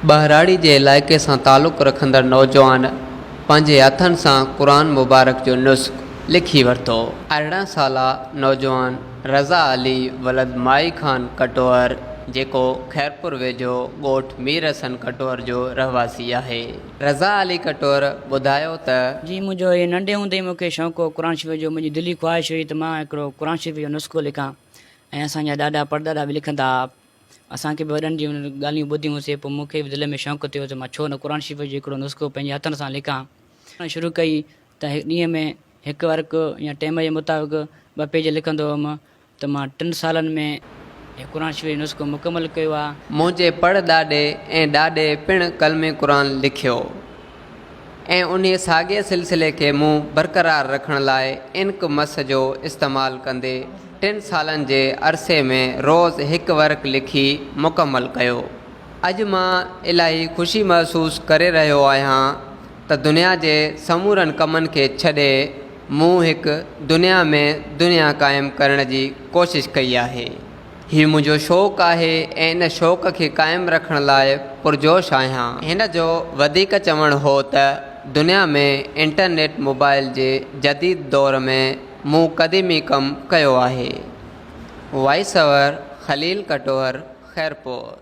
ٻهراڙي جي علائقي سان تعلق رکندڙ نوجوان پنهنجي هٿن سان قرآن مبارڪ جو نسخ لکي ورتو. 18 سالا نوجوان رضا علي ولد مائي خان ڪٽوهر جيڪو خيرپور ويجهو ڳوٺ مير حسن ڪٽوهر جو رهواسي آهي. رضا علي ڪٽوهر ٻڌايو ته. جي منهنجو هي ننڍي هوندي ئي مون کي شوق هو قرآن شريف جو منهنجي دلي خواهش هئي ته مان هڪڙو قرآن شريف جو نسخو لکان ۽ اسان جا ڏاڏا پڙڏاڏا به لکندا ها اسان کي به وڏن جون ڳالهيون ٻڌيون سي پوء مون کي به دل ۾ شوق ٿيو ته مان ڇو نه قرآن شريف جو هڪڙو نسخو پنهنجي هٿن سان لکان. شروع ڪئي ته ڏينهن ۾ هڪ ورق يا ٽيم جي مطابق ٻه پيج لکندو هئم ته مان ٽن سالن ۾ هي قرآن شريف جو نسخو مڪمل ڪيو آهي. منهنجي پڙ ڏاڏي ۽ ڏاڏي پڻ قلمي قرآن لکيو ۽ انهي ساڳئي سلسلي کي مون برقرار رکڻ لاء انڪ مس جو استعمال ڪندي ٽن سالن جي عرصي ۾ روز هڪ ورق لکي مڪمل ڪيو. اڄ مان الاهي خوشي محسوس ڪري رهيو آهيان ته دنيا جي سمورن ڪمن کي ڇڏي مون هڪ دنيا ۾ دنيا قائم ڪرڻ جي ڪوشش ڪئي آهي. هي منهنجو شوق آهي ۽ ان شوق کي قائم رکڻ لاء پرجوش آهيان. هن جو وڌيڪ چوڻ هو ته دنيا ۾ انٽرنيٽ موبائل جي جديد دور ۾ مون قديمي ڪم ڪيو آهي. Voice over, Khalil Katohar, Khairpur.